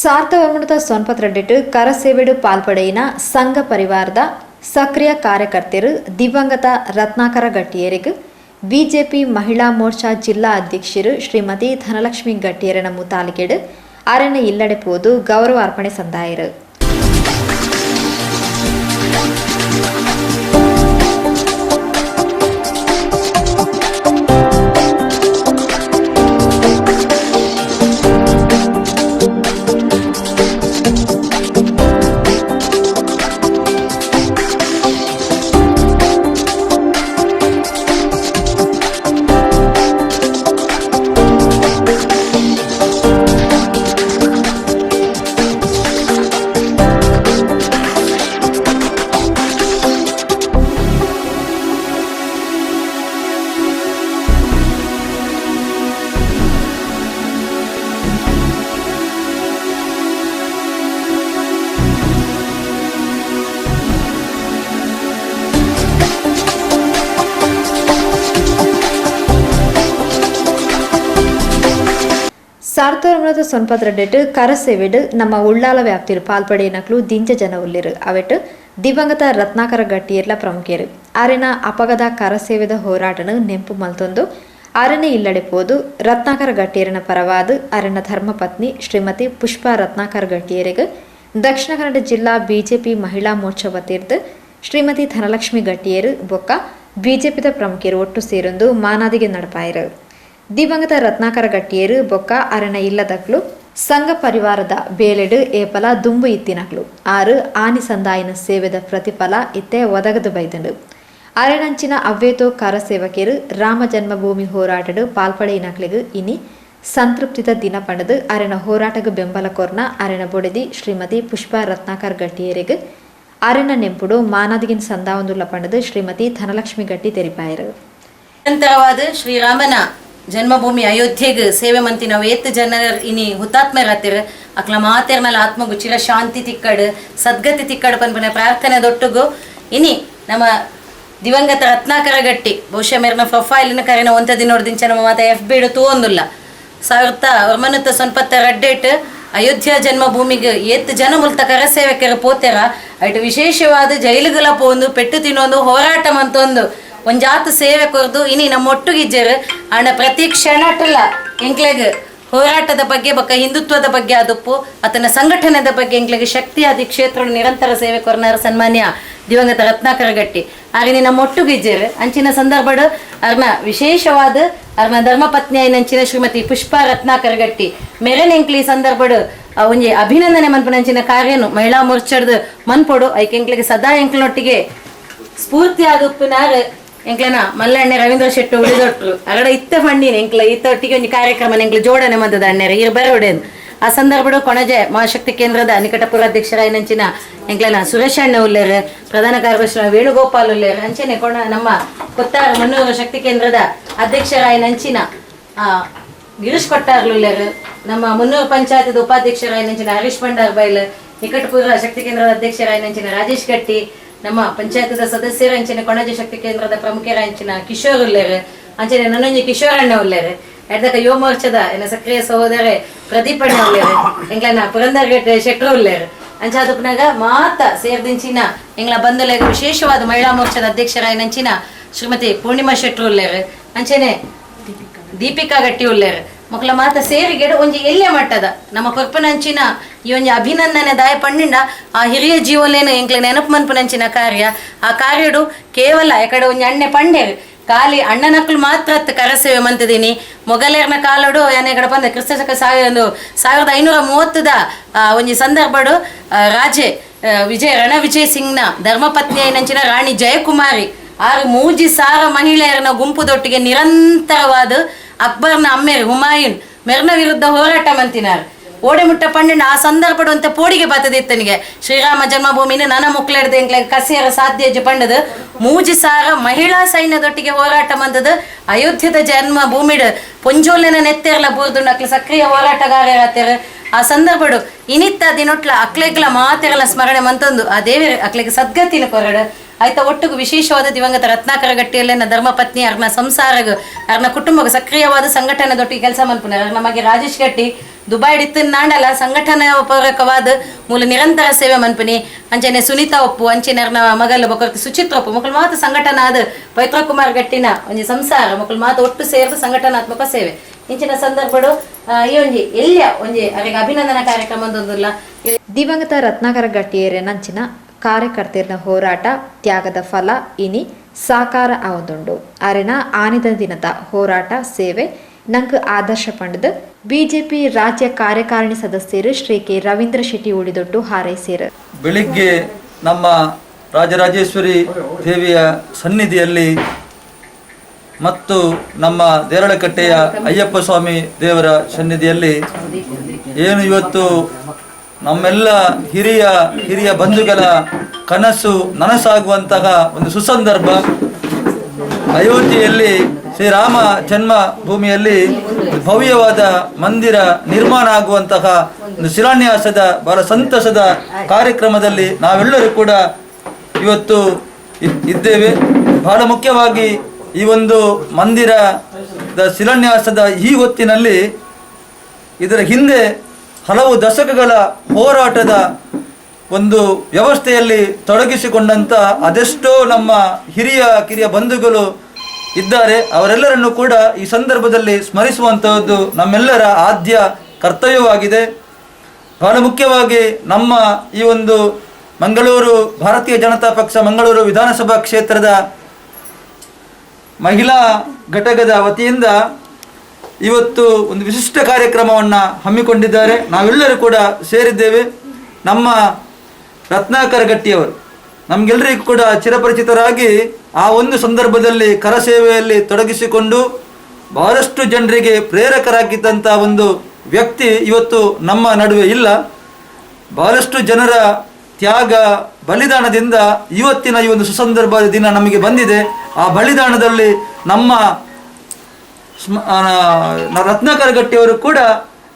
ಸಾರ್ಥವರ್ಮಣದ ಸೊನ್ಪತ್ರಡ್ಡಿಟ್ಟು ಕರಸೇವೆಡು ಪಾಲ್ಪಡೆಯಿನ ಸಂಘ ಪರಿವಾರದ ಸಕ್ರಿಯ ಕಾರ್ಯಕರ್ತರು ದಿವಂಗತ ರತ್ನಾಕರ ಗಟ್ಟಿಯರಿಗೆ ಬಿಜೆಪಿ ಮಹಿಳಾ ಮೋರ್ಚಾ ಜಿಲ್ಲಾ ಅಧ್ಯಕ್ಷರು ಶ್ರೀಮತಿ ಧನಲಕ್ಷ್ಮಿ ಗಟ್ಟಿಯರನ ಮುತಾಲಿಕೆಡು ಅರೆನ ಇಲ್ಲಡೆ ಪೋದು ಗೌರವ ಅರ್ಪಣೆ ಸಂದಾಯರು. ಸಾರ್ತೋರ್ಮದ ಸೊನ್ಪತ್ರಡ್ಡೆಟ್ ಕರಸೇವೆಡ್ ನಮ್ಮ ಉಳ್ಳಾಲ ವ್ಯಾಪ್ತಿರು ಪಾಲ್ಪಡೆಯಿನಕ್ಲು ದಿಂಜ ಜನ ಉಲ್ಲೆರು. ಅವೆಟ್ ದಿವಂಗತ ರತ್ನಾಕರ ಗಟ್ಟಿಯರ್ಲ ಪ್ರಮುಖರು. ಆರೆನ ಅಪಗದ ಕರಸೇವೆದ ಹೋರಾಟನು ನೆಂಪು ಮಲ್ತೊಂದು ಆರೆನ ಇಲ್ಲಡೆ ಪೋದು ರತ್ನಾಕರ ಗಟ್ಟಿಯರನ ಪರವಾದ ಅರೆನ ಧರ್ಮಪತ್ನಿ ಶ್ರೀಮತಿ ಪುಷ್ಪಾ ರತ್ನಾಕರ ಗಟ್ಟಿಯರಿಗೆ ದಕ್ಷಿಣ ಕನ್ನಡ ಜಿಲ್ಲಾ ಬಿಜೆಪಿ ಮಹಿಳಾ ಮೋರ್ಚಾ ವತಿರ್ದು ಶ್ರೀಮತಿ ಧನಲಕ್ಷ್ಮಿ ಗಟ್ಟಿಯರು ಬೊಕ್ಕ ಬಿಜೆಪಿದ ಪ್ರಮುಖರು ಒಟ್ಟು ಸೇರೊಂದು ಮಾನಾದಿಗೆ ನಡಪಾಯರು. ದಿವಂಗತ ರತ್ನಾಕರ ಗಟ್ಟಿಯರು ಬೊಕ್ಕ ಅರೆನ ಇಲ್ಲದಕ್ಲು ಸಂಘ ಪರಿವಾರದ ಬೇಲೆಡು ಏಪಲ ದುಂಬು ಇತ್ತಿನಕ್ಲು. ಆರು ಆನಿ ಸಂದಾಯಿನ ಸೇವೆದ ಪ್ರತಿಫಲ ಇತ್ತೆ ಒದಗದು ಬೈದಂಡು. ಅರೆನಂಚಿನ ಅವ್ವೇತೋ ಕರಸೇವಕರು ರಾಮ ಜನ್ಮಭೂಮಿ ಹೋರಾಟಡು ಪಾಲ್ಪಡೆಯಿನಕ್ಲೆಗ್ ಇನಿ ಸಂತೃಪ್ತಿದ ದಿನ ಪಂಡದು ಅರೆನ ಹೋರಾಟಗ ಬೆಂಬಲ ಕೊರ್ನ ಅರೆನ ಬೊಡೆದಿ ಶ್ರೀಮತಿ ಪುಷ್ಪಾ ರತ್ನಾಕರ್ ಗಟ್ಟಿಯರಿಗೆ ಅರೆನ ನೆಂಪುಡು ಮಾನಾದಿಗಿನ ಸಂದಾವೊಂದುಲ್ಲ ಪಂಡದು ಶ್ರೀಮತಿ ಧನಲಕ್ಷ್ಮಿ ಗಟ್ಟಿ ತೆರಿಪಾಯರು. ನಿರಂತರವಾದ ಶ್ರೀರಾಮನ ಜನ್ಮಭೂಮಿ ಅಯೋಧ್ಯೆಗೆ ಸೇವೆ ಮಂತಿ ನಾವು ಏತ್ ಜನರ ಇನಿ ಹುತಾತ್ಮರಾತಿರ್ ಅಕ್ಲ ಮಾತೆರ್ನಲ ಆತ್ಮಗು ಚಿರ ಶಾಂತಿ ತಿಕ್ಕಡು ಸದ್ಗತಿ ತಿಕ್ಕಡು ಪನ್ಪುನ ಪ್ರಾರ್ಥನೆ ದೊಟ್ಟುಗು ಇನಿ ನಮ್ಮ ದಿವಂಗತ ರತ್ನಾಕರ ಗಟ್ಟಿ ಬಹುಶಃ ಮೇರ್ನ ಪ್ರೊಫೈಲ್ನ ಕರೆನ ಒಂತ ದಿನೋಡ್ದಿಂಚ ನಮ್ಮ ಮಾತ ಎಫ್ ಬಿಡು ತೂವೊಂದುಲ್ಲ. 1992 ಅಯೋಧ್ಯ ಜನ್ಮಭೂಮಿಗೆ ಏತ್ ಜನ ಮುಲ್ತ ಕರಸೇವಕರು ಪೋತೆರ ಐಟ್ ವಿಶೇಷವಾದ ಜೈಲುಗಳ ಪೋಂದು ಪೆಟ್ಟು ತಿನ್ನೊಂದು ಹೋರಾಟ ಮಂತೊಂದು ಒಂಜಾತ ಸೇವೆ ಕೊರ್ದು ಇನಿ ನಮ್ಮ ಒಟ್ಟುಗಿಜ್ಜರು ಅಣ್ಣ ಪ್ರತಿ ಕ್ಷಣಟಲ್ಲ ಎಂಕ್ಲೆಗ್ ಹೋರಾಟದ ಬಗ್ಗೆ ಬೊಕ್ಕ ಹಿಂದುತ್ವದ ಬಗ್ಗೆ ಅದಪ್ಪು ಆತನ ಸಂಘಟನೆದ ಬಗ್ಗೆ ಎಂಕ್ಲೆಗ್ ಶಕ್ತಿ ಆದಿ ಕ್ಷೇತ್ರ ನಿರಂತರ ಸೇವೆ ಕೊರ್ನಾರ ಸನ್ಮಾನ್ಯ ದಿವಂಗತ ರತ್ನಾಕರ ಗಟ್ಟಿ ಆರಿನಿ ನಮ್ಮ ಒಟ್ಟುಗಿಜ್ಜರು. ಅಂಚಿನ ಸಂದರ್ಭಡ್ ಅರ್ನ ವಿಶೇಷವಾದ ಅರ್ನ ಧರ್ಮಪತ್ನಿ ಅಂಚಿನ ಶ್ರೀಮತಿ ಪುಷ್ಪಾ ರತ್ನಾಕರ ಗಟ್ಟಿ ಮೆರೆನ್ ಎಂಕ್ಲಿ ಸಂದರ್ಭಡ್ ಒಂಜಿ ಅಭಿನಂದನೆ ಮನ್ಪುನಂಚಿನ ಕಾರ್ಯನು ಮಹಿಳಾ ಮೋರ್ಚಾದ ಮನ್ಪೊಡು ಐಕ್ ಎಂಕ್ಲೆಗ್ ಸದಾ ಎಂಕ್ಲೊಟ್ಟಿಗೆ ಸ್ಫೂರ್ತಿಯಾದ ಉಪ್ಪಿನಾರು ಎಂಕ್ಲನ ಮಲ್ಲಣ್ಣೆ ರವೀಂದ್ರ ಶೆಟ್ಟಿ ಉಳಿದೊಟ್ರು ಅಗಡ ಇತ್ತ ಫಂಡಿನ ಎಂಕ್ಲ ಇತ್ತೊಟ್ಟಿಗೆ ಒಂಜಿ ಕಾರ್ಯಕ್ರಮ ಎಂಕ್ಲ ಜೋಡಣೆ ಮಂದದ ಅಣ್ಣೆರ ಇರ್ ಬರೋಡೇನು. ಆ ಸಂದರ್ಭಡು ಕೊಣಜೆ ಮಹಾಶಕ್ತಿ ಕೇಂದ್ರದ ನಿಕಟಪುರ ಅಧ್ಯಕ್ಷರಾಯಿನಂಚಿನ ಎಂಕ್ಲನ ಸುರೇಶ್ ಅಣ್ಣ ಉಲ್ಲೇರು, ಪ್ರಧಾನ ಕಾರ್ಯದರ್ಶಿ ವೇಣುಗೋಪಾಲ್ ಉಲ್ಲೇರು, ಅಂಚನೆ ಕೊಣ ನಮ್ಮ ಕೊತ್ತಾರ ಮನ್ನೂರು ಶಕ್ತಿ ಕೇಂದ್ರದ ಅಧ್ಯಕ್ಷರಾಯಿನಂಚಿನ ಗಿರೀಶ್ ಕೊಟ್ಟಾರ್ಲು ಉಲ್ಲೇರು, ನಮ್ಮ ಮುನ್ನೂರು ಪಂಚಾಯತ್ ಉಪಾಧ್ಯಕ್ಷರಾಯಿನಂಚಿನ ಹರೀಶ್ ಭಂಡಾರ್ ಬೈಲ್, ನಿಕಟಪುರ ಶಕ್ತಿ ಕೇಂದ್ರದ ಅಧ್ಯಕ್ಷರಾಯಿನಂಚಿನ ರಾಜೇಶ್ ಗಟ್ಟಿ, ನಮ್ಮ ಪಂಚಾಯತ್ದ ಸದಸ್ಯರ ಅಂಚನೆ ಕೊಣಜೆ ಶಕ್ತಿ ಕೇಂದ್ರದ ಪ್ರಮುಖರ ಅಂಚಿನ ಕಿಶೋರ್ ಉಲ್ಲೇರು, ಅಂಚನೆ ನನ್ನೊಂಜಿ ಕಿಶೋರ್ ಅಣ್ಣ ಉಲ್ಲೇರು, ಎಡ್ದಕ ಯುವ ಮೋರ್ಚಾದ ಎನ್ನ ಸಕ್ರಿಯ ಸಹೋದರ ಪ್ರದೀಪ್ ಅಣ್ಣ ಉಲ್ಲೇರು, ಎಂಗ್ಲನ ಪುರಂದರ್ ಶೆಟ್ರು ಉಲ್ಲೇರು. ಅಂಚಾದಪ್ಪನಾಗ ಮಾತ ಸೇರ್ದಿಂಚಿನ ಎಂಗ್ಲ ಬಂಧುಲೆಗ್ ವಿಶೇಷವಾದ ಮಹಿಳಾ ಮೋರ್ಚಾದ ಅಧ್ಯಕ್ಷರಾಯಿನಂಚಿನ ಶ್ರೀಮತಿ ಪೂರ್ಣಿಮಾ ಶೆಟ್ರು ಉಲ್ಲೇರು, ಅಂಚನೆ ದೀಪಿಕಾ ಗಟ್ಟಿ ಉಲ್ಲೇರು. ಮೊಕಲ ಮಾತ ಸೇರಿಗೆಡು ಒಂಜಿ ಎಲ್ಲೆ ಮಟ್ಟದ ನಮ್ಮ ಕೊರ್ಪನಂಚಿನ ಈ ಒಂಜಿ ಅಭಿನಂದನೆ ದಾಯ ಪಣ್ಣಿಂಡ ಆ ಹಿರಿಯ ಜೀವಲೇನು ಎಂಕ್ಲೆ ನೆನಪು ಮನ್ಪುನಂಚಿನ ಕಾರ್ಯ. ಆ ಕಾರ್ಯಡು ಕೇವಲ ಎಕಡೆ ಒಂಜಿ ಅಣ್ಣೆ ಪಂಡೇರು ಖಾಲಿ ಅಣ್ಣನಕ್ಲು ಮಾತ್ರ ಕರಸೇವೆ ಮಂತಿದೀನಿ. ಮೊಘಲರ್ನ ಕಾಲಡು ಯಾನೆ ಪಂದ ಕ್ರಿಸ್ತ ಶಕ 1530 ಒಂಜಿ ಸಂದರ್ಭಡು ರಾಜೆ ವಿಜಯ ರಣವಿಜಯ್ ಸಿಂಗ್ನ ಧರ್ಮಪತ್ನಿ ನಂಚಿನ ರಾಣಿ ಜಯಕುಮಾರಿ ಆರು ಮೂಜಿ ಸಾರ ಮಹಿಳೆಯರನ್ನ ಗುಂಪುದೊಟ್ಟಿಗೆ ನಿರಂತರವಾದ ಅಕ್ಬರ್ನ ಅಮ್ಮೇರ್ ಹುಮಾಯೂನ್ ಮೆರ್ನ ವಿರುದ್ಧ ಹೋರಾಟ ಮಂತಿನಾರ್. ಓಡೆ ಮುಟ್ಟ ಪಂಡಿನ ಆ ಸಂದರ್ಭಡು ಅಂತ ಪೋಡಿಗೆ ಬತ್ತದಿತ್ತನಿಗೆ ಶ್ರೀರಾಮ ಜನ್ಮಭೂಮಿನ ನನ ಮುಕ್ಲೆಡ್ದು ಎಂಕ್ಲೆ ಕಸಿಯರ ಸಾಧ್ಯ ಪಂಡದು ಮೂಜಿ ಸಾರ ಮಹಿಳಾ ಸೈನ್ಯದೊಟ್ಟಿಗೆ ಹೋರಾಟ ಮಂದದ ಅಯೋಧ್ಯದ ಜನ್ಮ ಭೂಮಿಡ್ ಪೊಂಜೋಲೆನ ನೆತ್ತೆರ್ಲ ಬೂರ್ದು ಅಕ್ಲೆ ಸಕ್ರಿಯ ಹೋರಾಟಗಾರರಾತೆರ್. ಆ ಸಂದರ್ಭಡು ಇನಿತ್ತ ದಿನೊಟ್ಲ ಅಕ್ಲೆಗ್ಲ ಮಾತೆರಲ ಸ್ಮರಣೆ ಮಂತೊಂದು ಆ ದೇವಿರ ಅಕ್ಲೆಗ್ ಸದ್ಗತಿನ ಕೊರಡು ಆಯ್ತಾ. ಒಟ್ಟಿಗೆ ವಿಶೇಷವಾದ ದಿವಂಗತ ರತ್ನಾಕರ ಗಟ್ಟಿಯಲ್ಲೇನ ಧರ್ಮಪತ್ನಿ ಅರ್ನ ಸಂಸಾರಗ ಅರ್ನ ಕುಟುಂಬ ಸಕ್ರಿಯವಾದ ಸಂಘಟನೆ ದೊಟ್ಟಿಗೆ ಕೆಲಸ ಮನ್ಪುನಾರ್. ನಮಗೆ ರಾಜೇಶ್ ಗಟ್ಟಿ Dubai ಇತ್ತಿನಾಂಡಲ ಸಂಘಟನೆ ಪೂರಕವಾದ ಮೂಲ ನಿರಂತರ ಸೇವೆ ಮನ್ಪುನಿ ಅಂಚನೆ ಸುನೀತಾ ಒಪ್ಪು ಅಂಚನೆ ಮಗಲ್ ಬೊಕ್ಕ ಸುಚಿತ್ರ ಒಪ್ಪು ಮಕ್ಕಳು ಮಾತು ಸಂಘಟನಾ ಆದ ಪವಿತ್ರ ಕುಮಾರ್ ಗಟ್ಟಿನ ಒಂಜಿ ಸಂಸಾರ ಮಕ್ಕಳು ಮಾತು ಒಟ್ಟು ಸೇರಿದ ಸಂಘಟನಾತ್ಮಕ ಸೇವೆ ಇಂಚಿನ ಸಂದರ್ಭಡು ಈ ಒಂಜಿ ಎಲ್ಲಿಯ ಒಂಜಿ ಅವರಿಗೆ ಅಭಿನಂದನಾ ಕಾರ್ಯಕ್ರಮ ಒಂದೊಂದಿಲ್ಲ. ದಿವಂಗತ ರತ್ನಾಕರ ಗಟ್ಟಿಯರ ನಂಚಿನ ಕಾರ್ಯಕರ್ತೆರ್ನ ಹೋರಾಟ ತ್ಯಾಗದ ಫಲ ಇನಿ ಸಾಕಾರ ಆವೊಂದುಂಡು. ಅರೆನ ಆನಿದ ದಿನದ ಹೋರಾಟ ಸೇವೆ ನಂಕ್ ಆದರ್ಶ ಪಂಡದು ಬಿಜೆಪಿ ರಾಜ್ಯ ಕಾರ್ಯಕಾರಿಣಿ ಸದಸ್ಯರು ಶ್ರೀ ಕೆ ರವೀಂದ್ರ ಶೆಟ್ಟಿ ಉಳಿದೊಟ್ಟು ಹಾರೈಸಿರು. ಬೆಳಿಗ್ಗೆ ನಮ್ಮ ರಾಜರಾಜೇಶ್ವರಿ ದೇವಿಯ ಸನ್ನಿಧಿಯಲ್ಲಿ ಮತ್ತು ನಮ್ಮ ದೇರಳಕಟ್ಟೆಯ ಅಯ್ಯಪ್ಪ ಸ್ವಾಮಿ ದೇವರ ಸನ್ನಿಧಿಯಲ್ಲಿ ಏನು ಇವತ್ತು ನಮ್ಮೆಲ್ಲ ಹಿರಿಯ ಹಿರಿಯ ಬಂಧುಗಳ ಕನಸು ನನಸಾಗುವಂತಹ ಒಂದು ಸುಸಂದರ್ಭ. ಅಯೋಧ್ಯೆಯಲ್ಲಿ ಶ್ರೀರಾಮ ಜನ್ಮಭೂಮಿಯಲ್ಲಿ ಭವ್ಯವಾದ ಮಂದಿರ ನಿರ್ಮಾಣ ಆಗುವಂತಹ ಒಂದು ಶಿಲಾನ್ಯಾಸದ ಬಹಳ ಸಂತಸದ ಕಾರ್ಯಕ್ರಮದಲ್ಲಿ ನಾವೆಲ್ಲರೂ ಕೂಡ ಇವತ್ತು ಇದ್ದೇವೆ. ಬಹಳ ಮುಖ್ಯವಾಗಿ ಈ ಒಂದು ಮಂದಿರದ ಶಿಲಾನ್ಯಾಸದ ಈ ಹೊತ್ತಿನಲ್ಲಿ ಇದರ ಹಿಂದೆ ಹಲವು ದಶಕಗಳ ಹೋರಾಟದ ಒಂದು ವ್ಯವಸ್ಥೆಯಲ್ಲಿ ತೊಡಗಿಸಿಕೊಂಡಂಥ ಅದೆಷ್ಟೋ ನಮ್ಮ ಹಿರಿಯ ಕಿರಿಯ ಬಂಧುಗಳು ಇದ್ದಾರೆ. ಅವರೆಲ್ಲರನ್ನು ಕೂಡ ಈ ಸಂದರ್ಭದಲ್ಲಿ ಸ್ಮರಿಸುವಂತಹದ್ದು ನಮ್ಮೆಲ್ಲರ ಆದ್ಯ ಕರ್ತವ್ಯವಾಗಿದೆ. ಬಹಳ ಮುಖ್ಯವಾಗಿ ನಮ್ಮ ಈ ಒಂದು ಮಂಗಳೂರು ಭಾರತೀಯ ಜನತಾ ಪಕ್ಷ ಮಂಗಳೂರು ವಿಧಾನಸಭಾ ಕ್ಷೇತ್ರದ ಮಹಿಳಾ ಘಟಕದ ವತಿಯಿಂದ ಇವತ್ತು ಒಂದು ವಿಶಿಷ್ಟ ಕಾರ್ಯಕ್ರಮವನ್ನು ಹಮ್ಮಿಕೊಂಡಿದ್ದಾರೆ. ನಾವೆಲ್ಲರೂ ಕೂಡ ಸೇರಿದ್ದೇವೆ. ನಮ್ಮ ರತ್ನಾಕರ ಗಟ್ಟಿಯವರು ನಮಗೆಲ್ಲರಿಗೂ ಕೂಡ ಚಿರಪರಿಚಿತರಾಗಿ ಆ ಒಂದು ಸಂದರ್ಭದಲ್ಲಿ ಕರಸೇವೆಯಲ್ಲಿ ತೊಡಗಿಸಿಕೊಂಡು ಬಹಳಷ್ಟು ಜನರಿಗೆ ಪ್ರೇರಕರಾಗಿದ್ದಂಥ ಒಂದು ವ್ಯಕ್ತಿ ಇವತ್ತು ನಮ್ಮ ನಡುವೆ ಇಲ್ಲ. ಬಹಳಷ್ಟು ಜನರ ತ್ಯಾಗ ಬಲಿದಾನದಿಂದ ಇವತ್ತಿನ ಈ ಒಂದು ಸುಸಂದರ್ಭದ ದಿನ ನಮಗೆ ಬಂದಿದೆ. ಆ ಬಲಿದಾನದಲ್ಲಿ ನಮ್ಮ ರತ್ನಾಕರ ಗಟ್ಟಿಯವರು ಕೂಡ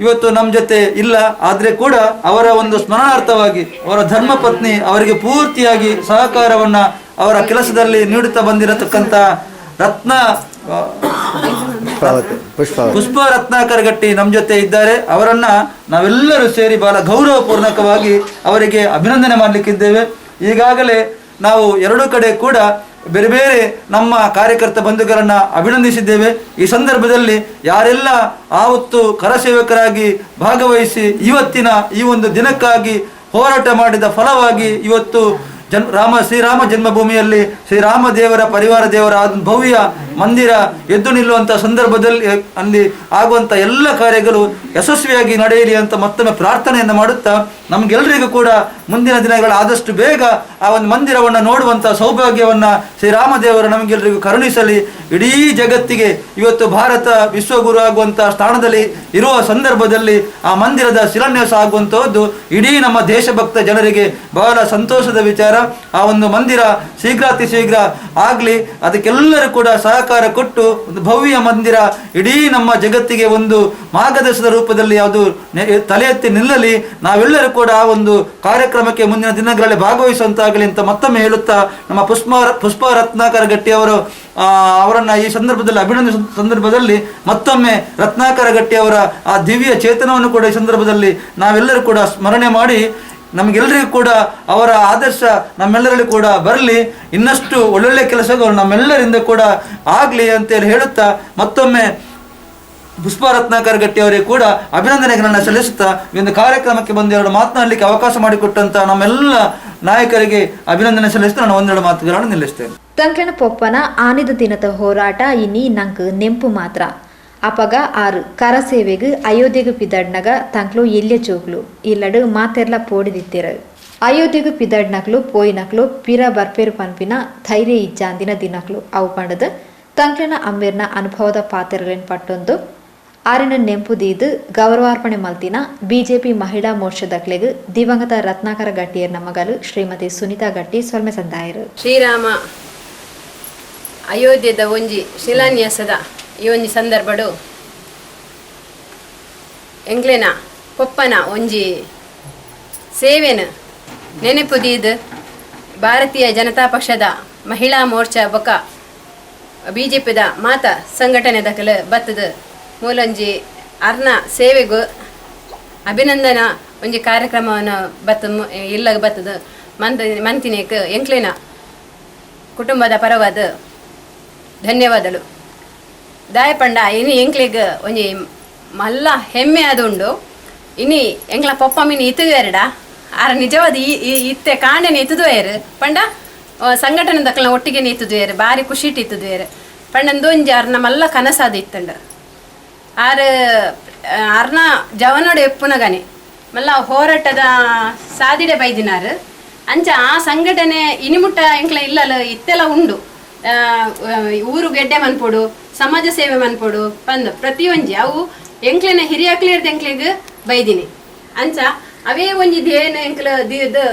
ಇವತ್ತು ನಮ್ಮ ಜೊತೆ ಇಲ್ಲ. ಆದರೆ ಕೂಡ ಅವರ ಒಂದು ಸ್ಮರಣಾರ್ಥವಾಗಿ ಅವರ ಧರ್ಮಪತ್ನಿ ಅವರಿಗೆ ಪೂರ್ತಿಯಾಗಿ ಸಹಕಾರವನ್ನು ಅವರ ಕೆಲಸದಲ್ಲಿ ನೀಡುತ್ತಾ ಬಂದಿರತಕ್ಕಂಥ ಪುಷ್ಪ ರತ್ನಾಕರ ಗಟ್ಟಿ ನಮ್ಮ ಜೊತೆ ಇದ್ದಾರೆ. ಅವರನ್ನ ನಾವೆಲ್ಲರೂ ಸೇರಿ ಬಹಳ ಗೌರವಪೂರ್ಣಕವಾಗಿ ಅವರಿಗೆ ಅಭಿನಂದನೆ ಮಾಡಲಿಕ್ಕಿದ್ದೇವೆ. ಈಗಾಗಲೇ ನಾವು ಎರಡೂ ಕಡೆ ಕೂಡ ಬೇರೆ ಬೇರೆ ನಮ್ಮ ಕಾರ್ಯಕರ್ತ ಬಂಧುಗಳನ್ನು ಅಭಿನಂದಿಸಿದ್ದೇವೆ. ಈ ಸಂದರ್ಭದಲ್ಲಿ ಯಾರೆಲ್ಲ ಆವತ್ತು ಕರಸೇವಕರಾಗಿ ಭಾಗವಹಿಸಿ ಇವತ್ತಿನ ಈ ಒಂದು ದಿನಕ್ಕಾಗಿ ಹೋರಾಟ ಮಾಡಿದ ಫಲವಾಗಿ ಇವತ್ತು ಶ್ರೀರಾಮ ಜನ್ಮಭೂಮಿಯಲ್ಲಿ ಶ್ರೀರಾಮ ದೇವರ ಪರಿವಾರ ದೇವರ ಭವ್ಯ ಮಂದಿರ ಎದ್ದು ನಿಲ್ಲುವಂಥ ಸಂದರ್ಭದಲ್ಲಿ ಅಲ್ಲಿ ಆಗುವಂಥ ಎಲ್ಲ ಕಾರ್ಯಗಳು ಯಶಸ್ವಿಯಾಗಿ ನಡೆಯಲಿ ಅಂತ ಮತ್ತೊಮ್ಮೆ ಪ್ರಾರ್ಥನೆಯನ್ನು ಮಾಡುತ್ತಾ, ನಮಗೆಲ್ಲರಿಗೂ ಕೂಡ ಮುಂದಿನ ದಿನಗಳ ಆದಷ್ಟು ಬೇಗ ಆ ಒಂದು ಮಂದಿರವನ್ನು ನೋಡುವಂಥ ಸೌಭಾಗ್ಯವನ್ನು ಶ್ರೀರಾಮ ದೇವರು ನಮಗೆಲ್ಲರಿಗೂ ಕರುಣಿಸಲಿ. ಇಡೀ ಜಗತ್ತಿಗೆ ಇವತ್ತು ಭಾರತ ವಿಶ್ವಗುರು ಆಗುವಂಥ ಸ್ಥಾನದಲ್ಲಿ ಇರುವ ಸಂದರ್ಭದಲ್ಲಿ ಆ ಮಂದಿರದ ಶಿಲಾನ್ಯಾಸ ಆಗುವಂತಹದ್ದು ಇಡೀ ನಮ್ಮ ದೇಶಭಕ್ತ ಜನರಿಗೆ ಬಹಳ ಸಂತೋಷದ ವಿಚಾರ. ಆ ಒಂದು ಮಂದಿರ ಶೀಘ್ರಾತಿ ಶೀಘ್ರ ಆಗಲಿ, ಅದಕ್ಕೆಲ್ಲರೂ ಕೂಡ ಸಹಕಾರ ಕೊಟ್ಟು ಒಂದು ಭವ್ಯ ಮಂದಿರ ಇಡೀ ನಮ್ಮ ಜಗತ್ತಿಗೆ ಒಂದು ಮಾರ್ಗದರ್ಶನದ ರೂಪದಲ್ಲಿ ಯಾವುದು ತಲೆ ಎತ್ತಿ ನಿಲ್ಲಲಿ. ನಾವೆಲ್ಲರೂ ಕೂಡ ಆ ಒಂದು ಕಾರ್ಯಕ್ರಮಕ್ಕೆ ಮುಂದಿನ ದಿನಗಳಲ್ಲಿ ಭಾಗವಹಿಸುವಂತಾಗಲಿ ಅಂತ ಮತ್ತೊಮ್ಮೆ ಹೇಳುತ್ತಾ, ನಮ್ಮ ಪುಷ್ಪ ರತ್ನಾಕರ ಗಟ್ಟಿಯವರು ಅವರನ್ನು ಈ ಸಂದರ್ಭದಲ್ಲಿ ಅಭಿನಂದಿಸುವ ಸಂದರ್ಭದಲ್ಲಿ ಮತ್ತೊಮ್ಮೆ ರತ್ನಾಕರ ಗಟ್ಟಿಯವರ ಆ ದಿವ್ಯ ಚೇತನವನ್ನು ಕೂಡ ಈ ಸಂದರ್ಭದಲ್ಲಿ ನಾವೆಲ್ಲರೂ ಕೂಡ ಸ್ಮರಣೆ ಮಾಡಿ ನಮಗೆಲ್ಲರಿಗೂ ಕೂಡ ಅವರ ಆದರ್ಶ ನಮ್ಮೆಲ್ಲರಲ್ಲಿ ಕೂಡ ಬರಲಿ, ಇನ್ನಷ್ಟು ಒಳ್ಳೊಳ್ಳೆ ಕೆಲಸಗಳು ನಮ್ಮೆಲ್ಲರಿಂದ ಕೂಡ ಆಗಲಿ ಅಂತೇಳಿ ಹೇಳುತ್ತಾ ಮತ್ತೊಮ್ಮೆ ಪುಷ್ಪ ರತ್ನಾಕರ ಗಟ್ಟಿ ಅವರಿಗೆ ಕೂಡ ಅಭಿನಂದನೆಗಳನ್ನು ಸಲ್ಲಿಸುತ್ತಾ ಈ ಒಂದು ಕಾರ್ಯಕ್ರಮಕ್ಕೆ ಬಂದು ಎರಡು ಮಾತನಾಡಲಿಕ್ಕೆ ಅವಕಾಶ ಮಾಡಿಕೊಟ್ಟಂತ ನಮ್ಮೆಲ್ಲ ನಾಯಕರಿಗೆ ಅಭಿನಂದನೆ ಸಲ್ಲಿಸುತ್ತಾ ನಾನು ಒಂದೆರಡು ಮಾತುಗಳನ್ನು ನಿಲ್ಲಿಸ್ತೇನೆ. ತಂಕ್ಲೆನ ಪೊಪ್ಪನ ಆನಿದ ದಿನದ ಹೋರಾಟ ಇನಿ ನಂಕ್ ನೆಂಪು ಮಾತ್ರ. ಅಪಗ ಆರು ಕರಸೇವೆಗ್ ಅಯೋಧ್ಯೆಗ್ ಪಿದಡ್ನಗ ತಂಕ್ಲು ಎಲ್ಯ ಚೋಕ್ಲು ಇಲ್ಲಡು ಮಾತೆರ್ಲ ಪೋಡಿದಿತ್ತಿರು. ಅಯೋಧ್ಯೆಗ್ ಪಿದಡ್ನಕ್ಲು ಪೋಯಿನಕ್ಲು ಪಿರ ಬರ್ಪೇರು ಪನ್ಪಿನ ಧೈರ್ಯ ಇಜ್ಜಾಂದಿನ ದಿನಕ್ಲು ಅವು ಪಂಡದು ತಂಕ್ಲೆನ ಅಮ್ಮೇರ್ನ ಅನುಭವದ ಪಾತೆರಲೆನ್ ಪಟ್ಟೊಂದು ಆರಿನ ನೆಂಪು ದೀದು ಗೌರವಾರ್ಪಣೆ ಮಲ್ತಿನ ಬಿಜೆಪಿ ಮಹಿಳಾ ಮೋರ್ಚಾದಕ್ಲೆಗ್ ದಿವಂಗತ ರತ್ನಾಕರ ಗಟ್ಟಿಯರ್ನ ಮಗಲು ಶ್ರೀಮತಿ ಸುನೀತಾ ಗಟ್ಟಿ ಸೊಲ್ಮೆ ಸಂದಾಯರು. ಶ್ರೀರಾಮ ಅಯೋಧ್ಯೆದ ಒಂಜಿ ಶಿಲಾನ್ಯಾಸದ ಈ ಒಂಜಿ ಸಂದರ್ಭಡು ಎಂಗ್ಲೆನ ಪೊಪ್ಪನ ಒಂಜಿ ಸೇವೆನ ನೆನಪು ದೀದ್ ಭಾರತೀಯ ಜನತಾ ಪಕ್ಷದ ಮಹಿಳಾ ಮೋರ್ಚಾ ಬೊಕ ಬಿಜೆಪಿದ ಮಾತ ಸಂಘಟನೆ ದಕಲು ಬತ್ತದ ಮೂಲೊಂಜಿ ಅರ್ನ ಸೇವೆಗು ಅಭಿನಂದನ ಒಂಜಿ ಕಾರ್ಯಕ್ರಮವನ್ನು ಬತ್ತ ಇಲ್ಲಗ ಬತ್ತದ ಮಂತಿನೇಕ್ ಎಂಕ್ಲೇನ ಕುಟುಂಬದ ಪರವಾದ ಧನ್ಯವಾದಗಳು. ದಾಯಪಂಡ ಇನಿ ಎಂಕ್ಲೆಗ್ ಒಂಜಿ ಮಲ್ಲ ಹೆಮ್ಮೆ ಅದು ಉಂಡು. ಇನಿ ಎಂಕ್ಲ ಪೊಪ್ಪ ಮಿನಿ ಇತ್ತುವೇರಡ ಆರ ನಿಜವಾದ ಈ ಇತ್ತೆ ಕಾಂಡೆನೆ ಇತ್ತುದುವೇರು ಪಂಡ ಸಂಘಟನೆ ದಕ್ಕಲ್ನ ಒಟ್ಟಿಗೆ ಇತ್ತುದುವೇರು ಬಾರಿ ಖುಷಿಟ್ ಇತ್ತುದುವೇರು ಪಂಡಂದೊಂಜಿ ಆರ್ನ ಮಲ್ಲ ಕನಸಾದ ಇತ್ತಂಡ ಆರ್ ಆರ್ನ ಜವನೋಡು ಎಪ್ಪುನಗನೆ ಮಲ್ಲ ಹೋರಾಟದ ಸಾದಿಡೆ ಬೈದಿನಾರು. ಅಂಚ ಆ ಸಂಘಟನೆ ಇನಿಮುಟ್ಟ ಎಂಕ್ಲ ಇಲ್ಲಲ್ಲ ಇತ್ತೆಲ್ಲ ಉಂಡು. ಊರು ಗೆಡ್ಡೆ ಮನ್ಪೊಡು, ಸಮಾಜ ಸೇವೆ ಮನ್ಪೊಡು ಪಂದ್ ಪ್ರತಿಯೊಂಜಿ ಅವು ಎಂಕ್ಲೆನ ಹಿರಿಯಕ್ಲೇರ್ದ ಎಂಕ್ಲೆಗ್ ಬೈದಿನಿ. ಅಂಚ ಅವೇ ಒಂಜಿ ಧ್ಯೇನ ಎಂಕ್ಲ ದಿದ್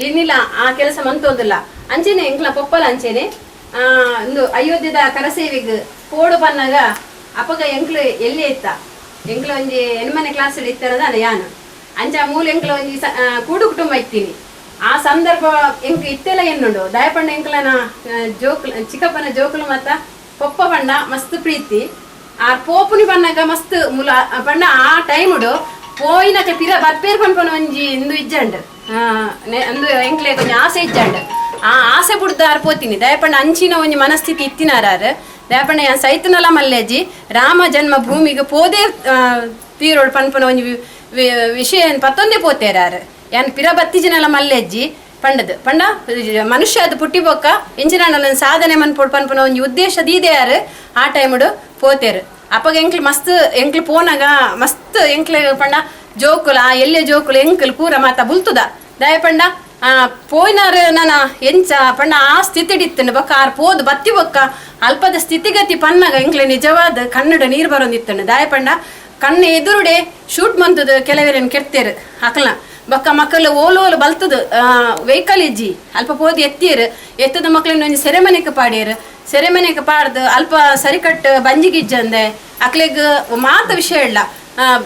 ಏನಿಲ್ಲ ಆ ಕೆಲಸ ಮಂತೋದಿಲ್ಲ. ಅಂಚೆನೆ ಎಂಕ್ಲ ಪೊಪ್ಪಲ ಅಂಚೆನೆ ಒಂದು ಅಯೋಧ್ಯದ ಕರಸೇವೆಗ್ ಪೋಡು ಪನ್ನಾಗ ಅಪಗ ಎಂಕ್ಲು ಎಲ್ಲಿ ಇತ್ತ ಎಂಕ್ಲ ಒಂಜಿ ಎಣ್ಮನೆ ಕ್ಲಾಸ್ ಇತ್ತರದ ಯಾನು ಅಂಚ ಮೂಲ ಎಂಕ್ಲ ಒಂಜಿ ಕೂಡು ಕುಟುಂಬ ಇತ್ತೀನಿ. ಆ ಸಂದರ್ಭ ಎಂಕ್ ಇತ್ತೆಲ್ಲ ಎನ್ನುಂಡು ದಯಪಂಡ ಎಂಕ್ಲನ ಜೋಕ್ಲು ಚಿಕ್ಕಪ್ಪನ ಜೋಕುಲು ಮತ್ತ ಪೊಪ್ಪ ಪಂಡ ಮಸ್ತ್ ಪ್ರೀತಿ. ಆ ಪೋಪುನಿ ಬನ್ನಾಗ ಮಸ್ತ್ ಮುಲ ಪಂಡ ಆ ಟೈಮುಡು ಪೋಯಿನಕ ಪಿರ ಬರ್ಪೇರ್ ಪನ್ಪನ ಒಂಜಿ ಇಂದು ಇಜ್ಜಂಡ್ ಅಂದು ಎಂಕ್ಲೆ ಒಂಜಿ ಆಸೆ ಇಜ್ಜಂಡ್ ಆ ಆಸೆ ಬುಡ್ದು ಆರ್ ಪೋತೀನಿ. ದಯಪಂಡ ಅಂಚಿನ ಒಂಜಿ ಮನಸ್ಥಿತಿ ಇತ್ತಿನಾರಾರು. ದಯಪಂಡ ಯಾನ್ ಸೈತನಲ ಮಲ್ಲೇಜಿ ರಾಮ ಜನ್ಮ ಭೂಮಿಗೆ ಪೋದೇ ತೀರೋಡು ಪನ್ಪನ ಒಂಜಿ ವಿಷಯ ಪತ್ತೊಂದೇ ಪೋತೇರಾರು. ಯಾನ್ ಪಿರ ಬತ್ತಿಜಿನಲ ಮಲ್ಲೆಜ್ಜಿ ಪಂಡದು ಪಂಡ ಮನುಷ್ಯ ಅದು ಪುಟ್ಟಿ ಬೊಕ್ಕ ಇಂಚಿನ ಸಾಧನೆ ಮನ್ಪೊಡು ಪನ್ಪನ ಒಂಜಿ ಉದ್ದೇಶ ದೀದೆಯಾರು ಆ ಟೈಮುಡು ಪೋತೇರು. ಅಪ್ಪಗ ಎಂಕ್ಲು ಮಸ್ತ್ ಎಂಕ್ಲು ಪೋನಾಗ ಮಸ್ತ್ ಎಂಕ್ಲು ಪಂಡ ಜೋಕುಲ ಆ ಎಲ್ಲೆ ಜೋಕುಲು ಎಂಕ್ಲು ಪೂರ ಮಾತ ಬುಲ್ತುದ. ದಯಪಂಡ ಪೋಯಿನಾರು ನನ ಎಂಚ ಪಂಡ ಆ ಸ್ಥಿತಿಡಿತ್ತನು ಬೊಕ್ಕ ಆರ್ ಪೋದು ಬತ್ತಿ ಬೊಕ್ಕ ಅಲ್ಪದ ಸ್ಥಿತಿಗತಿ ಪನ್ನಾಗ ಎಂಕ್ಲೆ ನಿಜವಾದ ಕಣ್ಣುಡು ನೀರು ಬರೋದಿತ್ತನು. ದಯಪಂಡ ಕಣ್ಣು ಎದುರುಡೆ ಶೂಟ್ ಮಂತದ ಕೆಲವರೇನು ಕೆಡ್ತೇರು ಅಕ್ಲ ಬೊಕ್ಕ ಮಕ್ಕಳು ಓಲು ಓಲು ಬಲ್ತದ ವೆಹಿಕಲ್ ಇಜ್ಜಿ ಅಲ್ಪ ಪೋದು ಎತ್ತೀರು ಎತ್ತದ ಮಕ್ಳನ್ನ ಒಂಜಿ ಸೆರೆಮನೆಗೆ ಪಾಡೇರು. ಸೆರೆಮನೆಗೆ ಪಾಡ್ದು ಅಲ್ಪ ಸರಿಕಟ್ಟು ಬಂಜಿಗಿಜ್ಜಂದೆ ಅಕ್ಲೆಗ್ ಮಾತ ವಿಷಯ ಇಲ್ಲ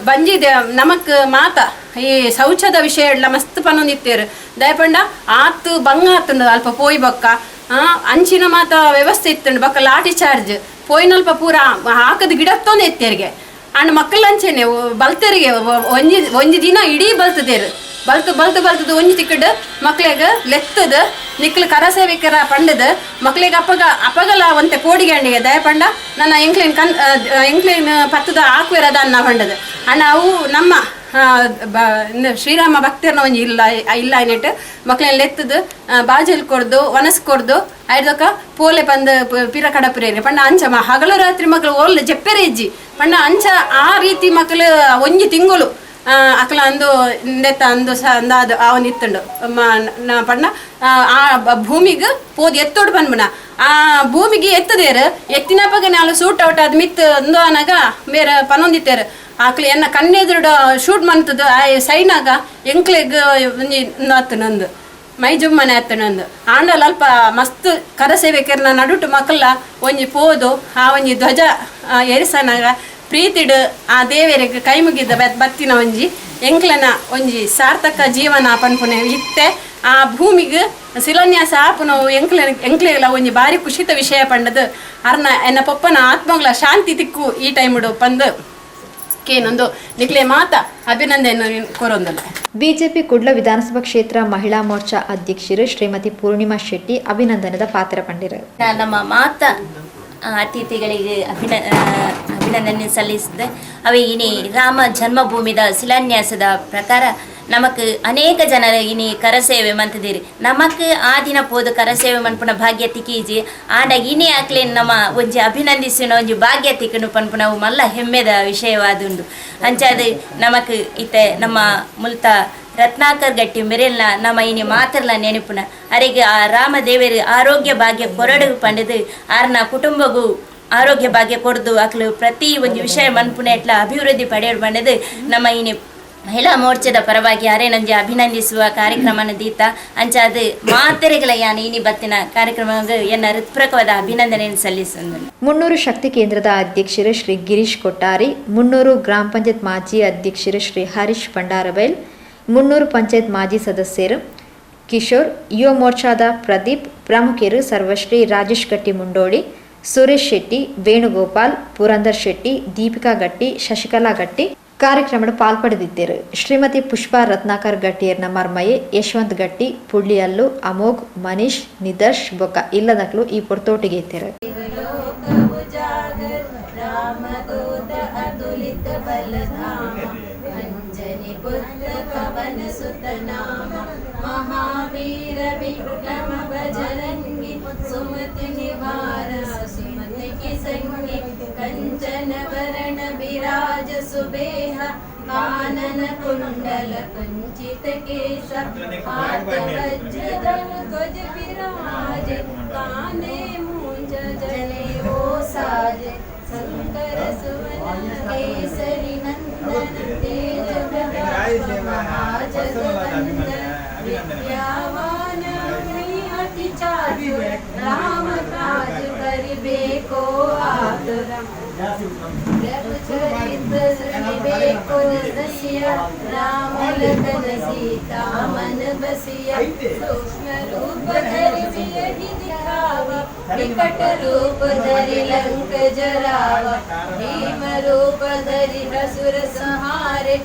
ಬಂಜಿದೆ ನಮಕ್ ಮಾತ ಈ ಶೌಚದ ವಿಷಯ ಇಲ್ಲ ಮಸ್ತ್ ಪನ್ನೊಂದಿತ್ತೇರು. ದಯಪಂಡ ಆತು ಬಂಗ ಆತುಂಡು ಅಲ್ಪ ಪೋಯ್ ಬೊಕ್ಕ ಅಂಚಿನ ಮಾತ ವ್ಯವಸ್ಥೆ ಇತ್ತುಂಡು. ಬೊಕ್ಕ ಲಾಠಿ ಚಾರ್ಜ್ ಪೋಯಿನಲ್ಪ ಪೂರ ಹಾಕದ ಗಿಡತ್ತೊಂದು ಎತ್ತೇರಿಗೆ ಅಂಡ್ ಮಕ್ಕಳು ಅಂಚೆನೆ ಬಲ್ತರಿಗೆ ಒಂಜಿ ಒಂಜಿ ದಿನ ಇಡೀ ಬಲ್ತದೇರು ಬಲ್ತು ಬಲ್ತು ಬಲ್ತದ ಒಂಜಿ ತಿಕ್ಕಡ್ ಮಕ್ಳಿಗ ಲೆತ್ತದ ನಿಕ್ಲು ಕರಸೇವಿಕರ ಪಂಡದ ಮಕ್ಳಿಗೆ ಅಪ್ಪಗ ಅಪ್ಪಗಲ ಒಂತೆ ಕೋಡಿಗೆ ದಯಪಂಡ ನನ್ನ ಎಂಕ್ಲೇನ್ ಕನ್ ಎಂಕ್ಲೇನ್ ಪತ್ತದ ಆಕ್ವೇರದ ಅನ್ನ ಪಂಡದ ಅಣ್ಣ ಅವು ನಮ್ಮ ಶ್ರೀರಾಮ ಭಕ್ತರನ್ನ ಒಂಜಿ ಇಲ್ಲ ಇಲ್ಲ ಏನಿಟ್ಟು ಮಕ್ಳನ್ನ ಲೆತ್ತದ ಬಾಜಲ್ ಕೊಡ್ದು ವನಸ್ ಕೊಡ್ದು ಐದಕ್ಕ ಪೋಲೆ ಪಂದ ಪಿರ ಕಡಪುರೇರಿ ಪಂಡ ಅಂಚ ಹಗಲು ರಾತ್ರಿ ಮಕ್ಕಳು ಓಲ್ ಜಪ್ಪೆರೆ ಇಜ್ಜಿ ಪಂಡ ಅಂಚ ಆ ರೀತಿ ಮಕ್ಕಳು ಒಂಜಿ ತಿಂಗಳು ಅಕ್ಲ ಅಂದು ಇಂದೆತ್ತ ಅಂದು ಸ ಅಂದಾದ ಅವನ್ ಇತ್ತುಂಡು ಪಂಡ ಆ ಭೂಮಿಗೆ ಪೋದು ಎತ್ತೋಡು ಪನ್ಪುನ ಆ ಭೂಮಿಗೆ ಎತ್ತದೇರು ಎತ್ತಿನಪಗ ನಾಲು ಸೂಟ್ ಔಟ್ ಅದು ಮಿತ್ ಅಂದು ಅನಾಗ ಬೇರೆ ಪನೊಂದಿತ್ತೇರು ಆಕ್ಲಿ ಎನ್ನ ಕಣ್ಣೆದುರುಡು ಶೂಟ್ ಮಂತದ ಆ ಸೈನಾಗ ಎಂಕ್ಲೆಗ್ ಒಂಜಿ ಆತನಂದು ಮೈ ಜುಮ್ಮನೆ ಆತನಂದು ಆಂಡಲ ಅಲ್ಪ ಮಸ್ತ್ ಕರಸೇವಕರ್ನ ನಡುಟು ಮಕ್ಕಳ ಒಂಜಿ ಪೋದು ಆ ಒಂಜಿ ಧ್ವಜ ಎರಿಸನಾಗ ಪ್ರೀತಿಡು ಆ ದೇವರಿಗೆ ಕೈ ಮುಗಿದ ಬತ್ತಿನ ಒಂಜಿ ಎಂಕ್ಲನ ಒಂಜಿ ಸಾರ್ಥಕ ಜೀವನ ಪನ್ಪುನೆ ಇತ್ತೆ ಆ ಭೂಮಿಗೆ ಶಿಲಾನ್ಯಾಸ ಆಪುನವು ಎಂಕ್ಲೆ ಎಂಕ್ಲೆಲ ಒಂಜಿ ಬಾರಿ ಖುಷಿತ ವಿಷಯ ಪಂಡದು ಅರ್ನ ಎನ್ನ ಪೊಪ್ಪನ ಆತ್ಮಗಳ ಶಾಂತಿ ತಿಕ್ಕು ಈ ಟೈಮುಡು ಪಂದು ಕೇನೊಂದು ನಿಕ್ಲೆ ಮಾತ ಅಭಿನಂದನೆ ಕೊರೊಂದಲ್ಲ. ಬಿಜೆಪಿ ಕುಡ್ಲ ವಿಧಾನಸಭಾ ಕ್ಷೇತ್ರ ಮಹಿಳಾ ಮೋರ್ಚಾ ಅಧ್ಯಕ್ಷರು ಶ್ರೀಮತಿ ಪೂರ್ಣಿಮಾ ಶೆಟ್ಟಿ ಅಭಿನಂದನದ ಪಾತ್ರ ಪಂಡಿರು. ನಮ್ಮ ಮಾತ ಅತಿಥಿಗಳಿಗೆ ಅಭಿನಂದನೆ ಸಲ್ಲಿಸಿದೆ. ಅವೆ ಇನಿ ರಾಮ ಜನ್ಮಭೂಮಿದ ಶಿಲಾನ್ಯಾಸದ ಪ್ರಕಾರ ನಮಕ್ ಅನೇಕ ಜನರು ಇನಿ ಕರಸೇವೆ ಮಂತದಿರಿ. ನಮಕ್ ಆ ದಿನ ಪೋದು ಕರಸೇವೆ ಮನ್ಪುನ ಭಾಗ್ಯ ತಿಕೀಜಿ ಆಂಡ ಇನಿ ಆಕ್ಲೆ ನಮ್ಮ ಒಂಜಿ ಅಭಿನಂದಿಸಿನ ಒಂಜಿ ಭಾಗ್ಯ ತಿಕ್ಕನು ಪನ್ಪುನವು ಮಲ್ಲ ಹೆಮ್ಮೆದ ವಿಷಯವಾದುಂಡು. ಅಂಚಾದ ನಮಕ್ ಇತ್ತೆ ನಮ್ಮ ಮುಲ್ತ ರತ್ನಾಕರ್ ಗಟ್ಟಿ ಮೆರೆಲ್ನ ನಮ್ಮ ಇನಿ ಮಾತ್ರಲ ನೆನಪುನ ಅರೆಗೆ ಆ ರಾಮದೇವರು ಆರೋಗ್ಯ ಭಾಗ್ಯ ಕೊರಡು ಪಂಡದು ಆರ್ನ ಕುಟುಂಬಗೂ ಆರೋಗ್ಯ ಭಾಗ್ಯ ಕೊಡ್ದು ಅಕ್ಲು ಪ್ರತಿ ಒಂದು ವಿಷಯ ಮನ್ಪುನ ಎಟ್ಲ ಅಭಿವೃದ್ಧಿ ಪಡೆಯಲು ಪಂಡದು ನಮ್ಮ ಇನಿ ಮಹಿಳಾ ಮೋರ್ಚಾದ ಪರವಾಗಿ ಅರೆ ನಂಜೆ ಅಭಿನಂದಿಸುವ ಕಾರ್ಯಕ್ರಮನ ದೀತ ಅಂಚಾದ ಮಾತೆರೆಗಳ ಯಾನ್ ಇನಿ ಬತ್ತಿನ ಕಾರ್ಯಕ್ರಮ ಎನ್ನ ಹೃತ್ಪೂರ್ವಕವಾದ ಅಭಿನಂದನೆಯನ್ನು ಸಲ್ಲಿಸುವುದು. ಮುನ್ನೂರು ಶಕ್ತಿ ಕೇಂದ್ರದ ಅಧ್ಯಕ್ಷರು ಶ್ರೀ ಗಿರೀಶ್ ಕೊಟ್ಟಾರಿ, ಮುನ್ನೂರು ಗ್ರಾಮ ಪಂಚಾಯತ್ ಮಾಜಿ ಅಧ್ಯಕ್ಷರು ಶ್ರೀ ಹರೀಶ್ ಭಂಡಾರಬೈಲ್, ಮುನ್ನೂರು ಪಂಚಾಯತ್ ಮಾಜಿ ಸದಸ್ಯರು ಕಿಶೋರ್, ಯುವ ಮೋರ್ಚಾದ ಪ್ರದೀಪ್, ಪ್ರಮುಖರು ಸರ್ವಶ್ರೀ ರಾಜೇಶ್ ಗಟ್ಟಿ ಮುಂಡೋಳಿ, ಸುರೇಶ್ ಶೆಟ್ಟಿ, ವೇಣುಗೋಪಾಲ್, ಪುರಂದರ್ ಶೆಟ್ಟಿ, ದೀಪಿಕಾ ಗಟ್ಟಿ, ಶಶಿಕಲಾ ಗಟ್ಟಿ. ಕಾರ್ಯಕ್ರಮಡ್ ಪಾಲ್ಪಡೆದಿದ್ದರು. ಶ್ರೀಮತಿ ಪುಷ್ಪಾ ರತ್ನಾಕರ್ ಗಟ್ಟಿಯರ್ನ ಮರ್ಮಯೆ ಯಶವಂತ್ ಗಟ್ಟಿ, ಪುಳ್ಳಿಯಲ್ಲು, ಅಮೋಘ್, ಮನೀಶ್, ನಿದರ್ಶ್ ಬೊಕ್ಕ ಇಲ್ಲದಕ್ಲು ಈ ಪೊರ್ತೋಟಿಗೆ ಇತ್ತೆರ್. रामदूत अतुलित बलधाम, अंजनी पुत्र पवन सुत नाम, महावीर विक्रम बजरंगी, सुमति निवार सुमति की संगी। कंचन वरण विराज सुबेह, कानन कुंडल कुंचित केश, हाथ वज्र ध्वज विराज, काने मूंज जनेऊ साजे। शंकर सुवन केसरी नंदन, तेज प्रताप महाजगवंदन, विद्यावान गुणी अति चातुर, राम काज करिबे को आतुर। प्रभु चरित्र सुनिबे को रसिया, राम लखन सीता मन बसिया। सूक्ष्म रूप धरि सियहि दिखावा, विकट रूप धरि लंक जरावा। भीम रूप धरि असुर संहारे।